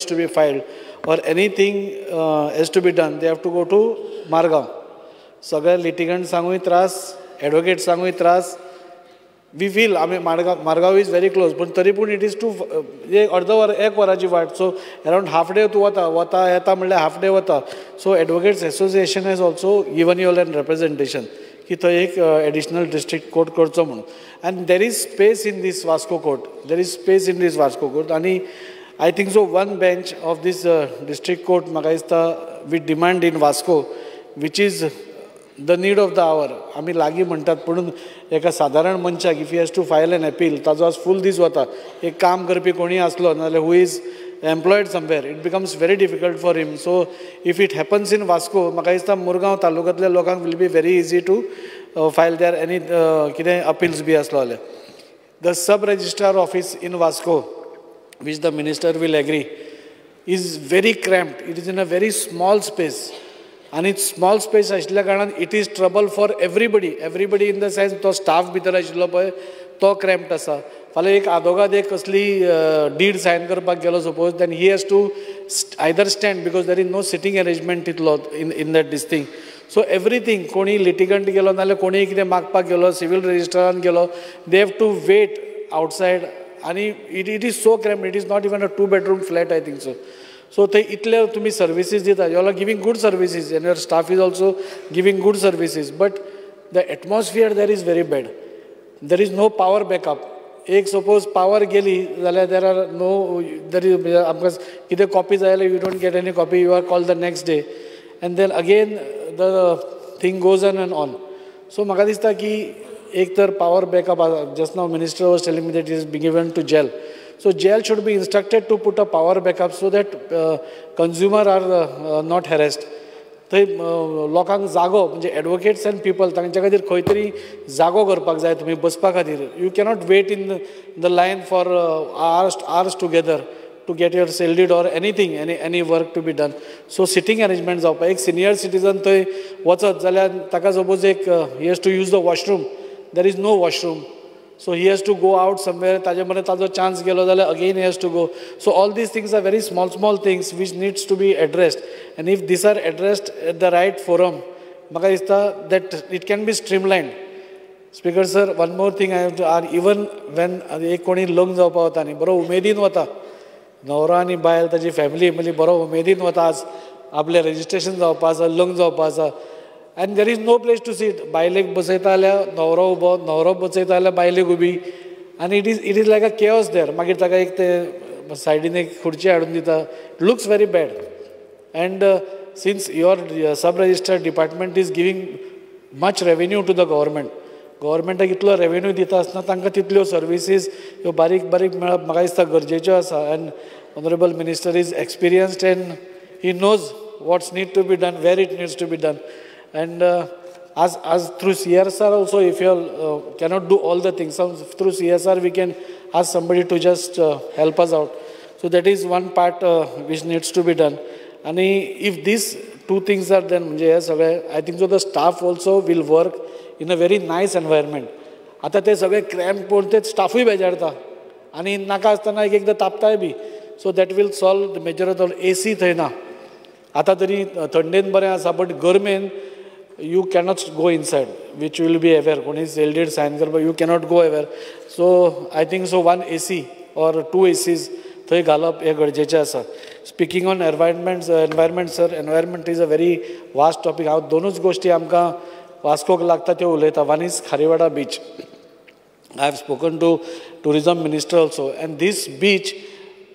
To be filed or anything has to be done, they have to go to Margao. सगळे लिटिगंट्सांकूय त्रास, एडवोकेट्सांकूय त्रास. We feel आमी Margao, Margao is very close, पूण तरी पूण it is to एक अर्द वर, एक वराची वाट. सो अरावंड हाफ डे तूं वता वता येता म्हणल्यार हाफ डे वता. So advocates association has also given you an representation की थंय एक एडिशनल डिस्ट्रिक्ट कोर्ट करचो म्हणून. And there is space in this Vasco court, there is space in this Vasco court. आनी I think so one bench of this district court, म्हाका दिसता, we demand in Vasco, which is the need of the hour. आमी लागीं म्हणटात, पूण एका सादारण मनशाक if he has to file an appeal, ताजो आज फूल दीस वता. एक काम करपी कोणूय आसलो नाजाल्यार who is employed somewhere, it becomes very difficult for him. So if it happens in Vasco, म्हाका दिसता मुरगांव तालुक्यांतल्या लोकांक will be very easy to file their any कितें अपील्स बी आसलो जाल्यार. The sub registrar office in Vasco, which the minister will agree, is very cramped. It is in a very small space. आनी small space आशिल्ल्या कारणान it is trouble for everybody, everybody in the sense तो staff भितर आशिल्लो पळय तो क्रॅम्प्ड आसा. फाल्यां एक आदोगाद एक कसली did Sion करपाक गेलो suppose, then he has to either stand because there is no sitting arrangement तितलो in that this thing. So everything, कोणी लिटिगंट गेलो नाजाल्यार कोणीय कितें मागपाक गेलो, सिवील रजिस्ट्रारान गेलो, they have to wait outside. आनी it is so cramped, it is not even a two bedroom flat, I think so. So ते इतले तुमी सर्विसीस दिता, you are giving good services and your staff is also giving good services, but the atmosphere there is very bad. There is no power backup. एक suppose power गेली जाल्यार there are no there is आमकां कितें copy जाय जाल्यार you don't get any copy, you are call the next day and then again the thing goes on and on. So म्हाका दिसता की एक तर power backup, just now minister was telling me that is be given to GEL. So GEL should be instructed to put a power backup so that consumer are not harassed. थंय लोकांक जागो म्हणजे advocates and people तांच्या खातीर खंय तरी जागो करपाक जाय तुमी बसपा खातीर. You cannot wait in the line for hours together to get your sale deed or anything, any work to be done. So sitting arrangement जावपाक, एक सिनियर सिटीजन थंय वचत जाल्यार ताका सपोज एक he has to use the washroom, there is no washroom. So he has to go out somewhere, ताजे मदें ताजो चान्स गेलो जाल्यार again he has to go. So all these things are very small small things which needs to be addressed, and if these are addressed at the right forum, म्हाका दिसता that it can be streamlined. Speaker sir, one more thing I have to add, even when एक कोणी लग्न जावपाक वता न्ही, बरो उमेदीन वता, न्हवरो आनी बायल ताजी फॅमिली म्हणजे बरो उमेदीन वता, आज आपलें रजिस्ट्रेशन जावपा आसा, लग्न जावपा आसा, and there is no place to sit. बायलेक बसयता जाल्यार न्हवरो उबो, न्हवरो बसयता जाल्यार बायलेक उबी, आनी it is like a chaos there. मागीर ताका एक ते सायडीन एक खुर्ची हाडून दिता, looks very bad. And since your sub registrar department is giving much revenue to the government, गव्हर्मेंटाक इतलो रेवेन्यू दिता आसतना तांकां तितल्यो सर्विसीस ह्यो बारीक बारीक मेळप म्हाका दिसता गरजेच्यो आसा. And honourable minister is experienced and he knows what's need to be done, where it needs to be done. And as through CSR also, if you all cannot do all the things, some, through CSR we can ask somebody to just help us out. So that is one part which needs to be done. And if these two things are done, म्हणजे हे सगळे, I think so the staff also will work in a very nice environment. आतां ते सगळे cramp पळोवन ते स्टाफूय बेजारता आनी नाका आसतना एक एकदां तापताय बी. So that will solve the major of the AC थंय ना. आतां तरी थंडेन बरें आसा, but government you cannot go inside, which you will be aware. कोणी sale deed sign करपाक you cannot go aware. So I think so one AC or two ACs थंय घालप हें गरजेचें आसा. Speaking on environment, environment sir, environment is a very vast topic. हांव दोनूच गोश्टी आमकां वास्कोक लागता त्यो उलयता. One is Kharewada beach. I have spoken to tourism minister also, and this beach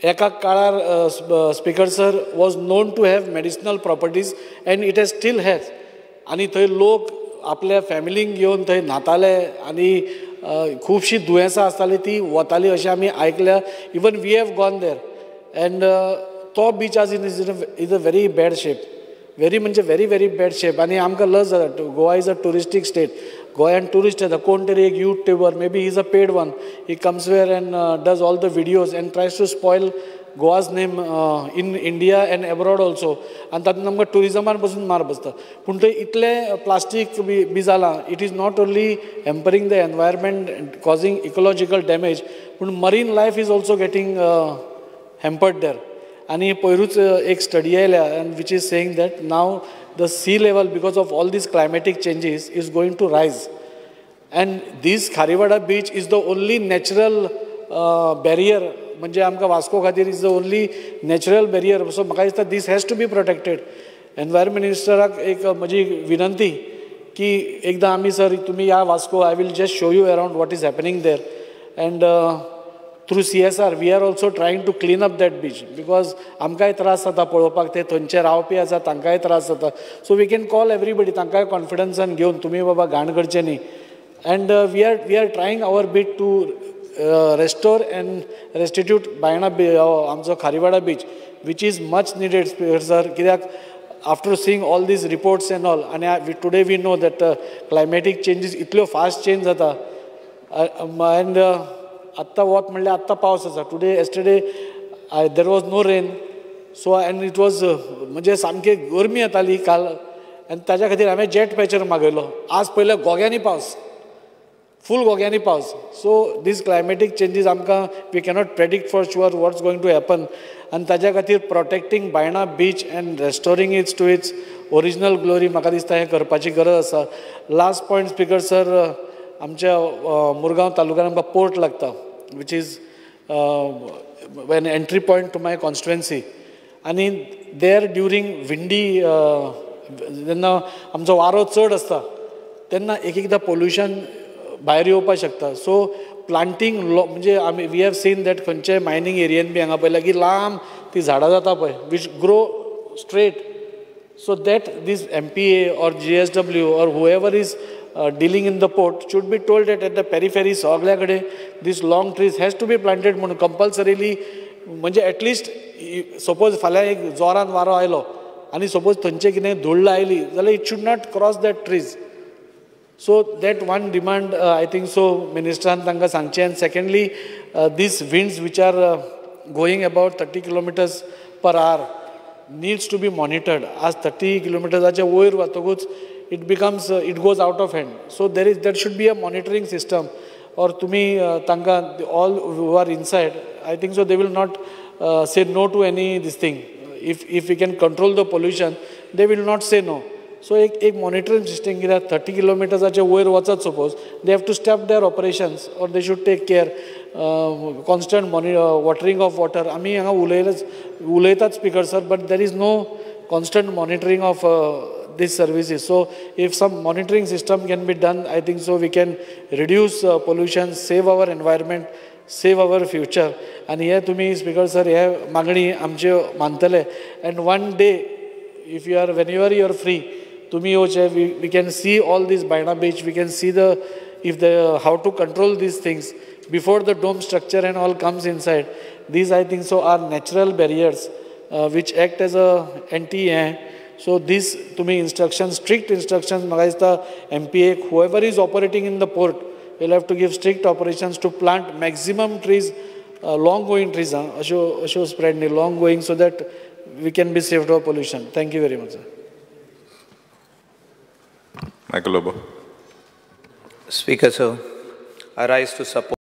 एका काळार, speaker sir, was known to have medicinal properties and it has still has. आनी थंय लोक आपल्या फॅमिलींक घेवन थंय न्हाताले आनी खुबशीं दुयेंसां आसतालीं ती वतालीं अशें आमी आयकल्या. Even we have gone there and तो बीच आज in is a very bad shape, very म्हणजे व्हेरी व्हेरी बॅड शेप. आनी आमकां लज जाता, Goa is a touristic state, गोंयान ट्युरिस्ट येता, कोण तरी एक YouTuber, maybe is a paid one, he comes where and does all the videos and tries to spoil Goa's name in India and abroad also. आनी तातूंत आमकां ट्युरिजमान पसून मार बसता. पूण थंय इतलें प्लास्टीक बी जालां, it is not only hampering the environment, causing ecological damage, पूण marine life is also getting hampered there. आनी पयरूच एक स्टडी आयल्या and which is saying that now the sea level because of all these climatic changes is going to rise. And this Kharewada beach is the only natural barrier, म्हणजे आमकां वास्को खातीर is the only natural barrier. So म्हाका दिसता this has to be protected. Environment मिनिस्टराक एक म्हजी विनंती की एकदां आमी सर तुमी या Vasco, I will just show you around what is happening there. And through CSR we are also trying to clean up that beach because आमकांय त्रास जाता पळोवपाक, ते थंयचे रावपी आसा तांकांय त्रास जाता. So we can call everybody, तांकांय कॉन्फिडन्सान घेवन तुमी बाबा घाण करचें न्ही. And we are trying our bit to restore and restitute Baina आमचो Kharewada beach which is much needed sir. कित्याक after seeing all these reports and all, आनी today we know that climatic changes इतल्यो fast change जाता. And आत्तां वत म्हणल्यार आत्तां पावस आसा. Today yesterday there was no rain, so and it was म्हणजे सामकी गरमी येताली काल, आनी ताज्या खातीर हांवें जेट पॅचर मागयलो. आज पयल्या गोग्यांनी पावस, फूल गोग्यांनी पावस. सो these climatic changes आमकां we cannot predict for sure what's going to happen. आनी ताज्या खातीर protecting Baina beach and restoring its to its original glory म्हाका दिसता हें करपाची गरज आसा. लास्ट पॉयंट स्पीकर सर, आमच्या मुरगांव तालुक्यान आमकां पोर्ट लागता which is an entry point to my constituency. आनी there during विंडी जेन्ना आमचो वारो चड आसता तेन्ना एक एकदां पोल्युशन भायर येवपाक शकता. सो प्लांटींग म्हणजे आमी we have seen that खंयचे मायनींग एरियेन बी हांगा पळयल्यार की लांब ती झाडां जाता पळय which grow straight. So that this MPA or GSW or whoever is dealing in the port should be told that at the periphery सगल्या कडेन these long trees has to be planted म्हणून कंपल्सरीली. म्हणजे at least suppose फाल्यां एक जोरान वारो आयलो आनी सपोज थंयचें कितें धुल्ल आयली जाल्यार it should not cross that trees. So that one demand I think so मिनिस्टरान तांकां सांगचें. And secondly these winds which are going about 30 kilometers per hour needs to be monitored. आज 30 किलोमिटर्साच्या वयर वतकूच it becomes it goes out of hand. So there should be a monitoring system or तुमी तांकां all who are inside I think so they will not say no to any this thing. If we can control the pollution they will not say no. So एक monitoring system कित्याक 30 किलोमिटर्साचे वयर वचत suppose they have to stop their operations or they should take care constant watering of water. आमी हांगा उलयतात speaker sir, but there is no constant monitoring of these services. So if some monitoring system can be done, I think so we can reduce pollution, save our environment, save our future. आनी हे तुमी speaker sir हे मागणी आमच्यो मानतले. And one day if you are whenever you are free तुमी येवचे, we can see all this Baina beach, we can see the if the how to control these things before the dome structure and all comes inside. These I think so are natural barriers which act as a anti. So this तुमी instructions, strict instructions म्हाका दिसता MPA whoever is operating in the port will have to give strict operations to plant maximum trees, long going trees, अश्यो अश्यो spread न्ही, long going, so that we can be saved of pollution. Thank you very much sir. Michael Lobo. Speaker sir, I rise to support